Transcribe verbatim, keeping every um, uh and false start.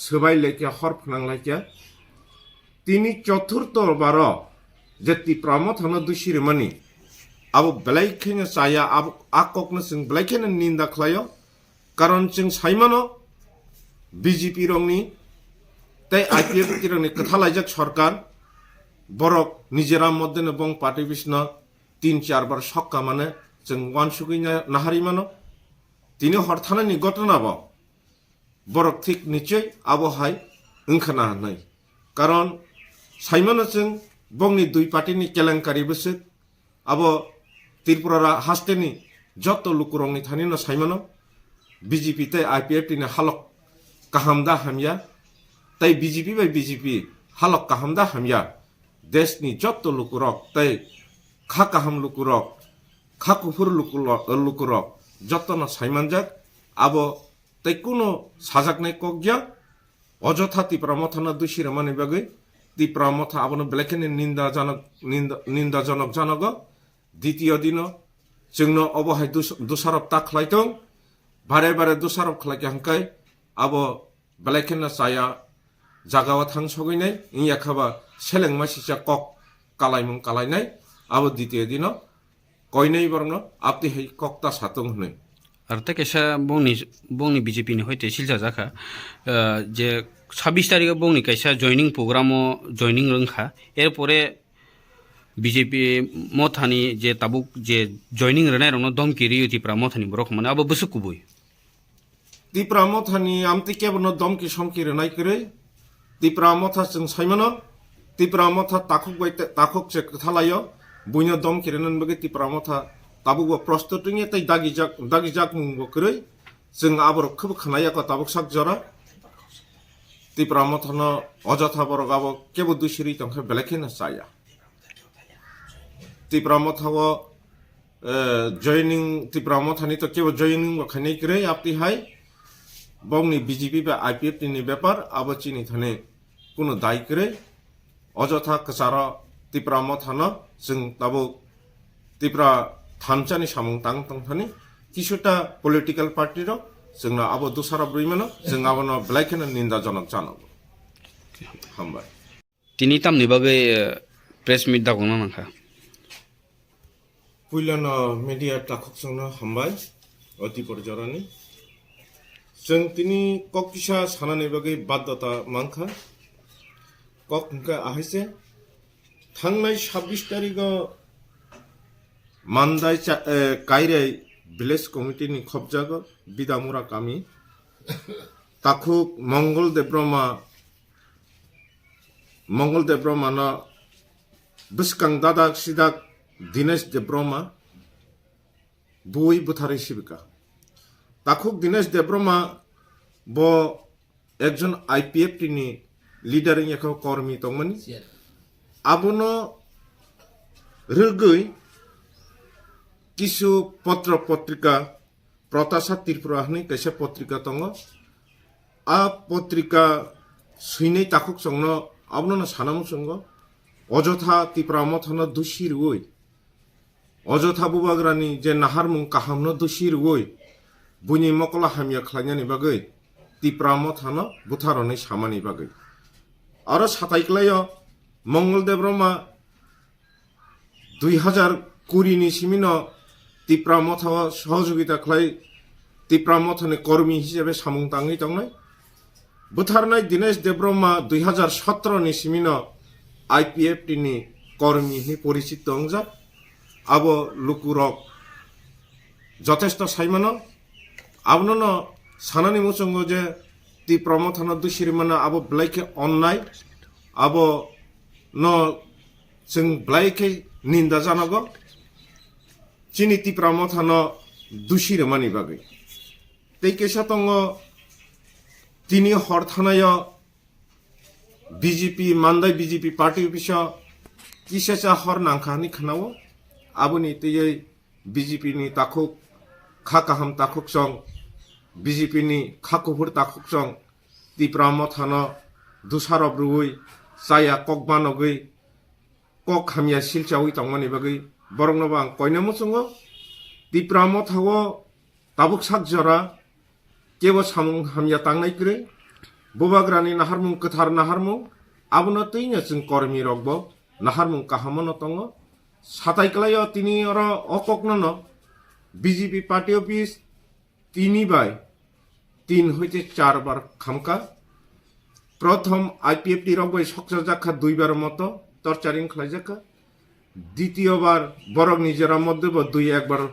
swbai laikya, hor phnang laikya. Tini choturtho baro je Tipra Mothano dusi rwmani, abo belai kheno chaya, abo a kokno chwng belai kheno ninda khlaio. Karon chwng saimano, B J P rokni tei I P F T rokni kwthalaijak sorkar, borok nijera moddeno bong party bisno tin char bar sokka mane chwng uansugwi na-, naharwi mano. Tini hor thanani ghotona bo borok thik nichoi abo hai wngkha na hinwi. Karon saimano chwng bongni dui party ni kelenkari bwswk abo Tripura ra-, hasteni jotto lukurokni thani no saimano, B J P tei I P F T ni halok kaham da hamya, tei B J P bai B J P halok kaham da hamya, desni jotto lukurok tei kha kaham lukurok, kha kuphur lukulo-, lukurok jotto no saimanjak, abo tei kuno sajaknai kok ya. Ojotha Tipra Mothano dusi rwmani bagwi Tipra Motha abono belai kheno ninda janok, ninda, ninda janok janogo. Ditiyo dino chwngno obo hai dus-, dusarop ta khlai tong, bare bare dusarop khlai kha hwnkhe abo belai kheno chaya jagao thang sogwi nai, wngya kha ba selengma sisa kok kalaimung kalainai, abo ditiyo dino koinai borokno aptwi hai kok ta satong hwnwi. Ar tei kaisa bongni, bongni B J P ni hoite silcha jakha, ah, je sabbish tarikh o bongni kaisa joining program o joining wngkha. Erpore B J P Mothani je tabuk je joining rwnairokno domki rwio Tipra Mothani borok hwnmani abo bwswk kubui. Tipra Mothani amtwi kebono domki somki rwnai kwrwi. Tipra Motha chwng saimano, Tipra Motha takhuk bai te-, takhuk se kwthalaio, buino domki rwnani bagwi Tipra Motha tabukbo prostut wngya tei dagijak, dagijak mungbo kwrwi. Chwng aborok khwbo khwnaya kho tabuk sak jora. Tipra Mothano ojotha borok abo kebo dusiri tongkhe belai kheno chaya. Tipra Motha o, eh, joining, Tipra Mothani to kebo joining bo khainai kwrwi, aptwi hai bongni B J P ba I P F T ni bepar abo chini thani kuno dai kwrwi. Ojotha kwcharo Tipra Mothano chwng tabuk Tipra thansa ni samung tang tong thani kisuta political party rok chwngno abo dusarop rwi mano, chwng abono belai kheno ninda jonok janogo. Hambai. Tini tamni bagwi, eh, press meet dagokna nangkha? Puilano media takhuk chwngno hambai, o tipor jorani. Chwng tini kok kisa sanani bagwi baddhota mankha. Kok hwnkhe ahaise, thangnai sabbish tarigo Mandai cha-, eh, Kairai Village Committee ni khopjago Bidamura kami. Takhuk Mongol Debroma, Mongol Debroma no bwskang dadak sidak Dinesh Debroma bui bwtharwi sibika. Takhuk Dinesh Debroma bo ekjon I P F T ni leader wngya kho, kormi tongmani. Abono rwgwi kisu potro potrika, Protasad Tripura hwnwi kaisa potrika tongo. A potrika swinai takhuk chwngno abono sana muchungo, ojotha Tipra Mothano dusi rwui, ojotha bubagrani je naharmung kahamno dusi rwui, buini mokolo hamya khlainani bagwi Tipra Mothano butharoni samani bagwi. Aro satai klaio Mongol Debroma dui hazar kuri ni simino Tipra Motha o sohojogita khlai, Tipra Mothani kormi hisabe samung tangwi tongnai. Butharnai Dinesh Debroma dui hazar sotro ni simino I P F T ni kormi hinwi porichito wngjak. Abo lukurok jotesto saimano. Abono no sanani muchungo je Tipra Mothano dusiri mano abo belai khe onnai. Abo no chwng belai khe ninda janogo, chini Tipra Mothano dusi rwmani bagwi. Tei kaisa tongo, tini hor thanaio B J P, Mandai B J P party office o kisa cha hor nangkha hinwi khwnao. Aboni twiwi B J P ni takhuk, kha kaham takhuk chwng, B J P ni kha kuphur takhuk chwng, Tipra Mothano dusarop rwui, chaya kok banogwi, kok hamya silchaui tongmani bagwi borokno bo ang koina muchungo. Tipra Motha o tabuk sak jora kebo samung hamya tangnai kwrwi, Bubagrani naharmung, kwthar naharmung, abono twino chwng kormi rokbo naharmung kahamo no tongo. Satai kwlaio tini oro o kokno no B J P party office tini bai tin hoite char bar khamkha. Prothom I P F T rok bai sokchajak kha dui bar moto torturing khlaijak kha. Ditiyo bar borok nijera moddhe bo dui ekbar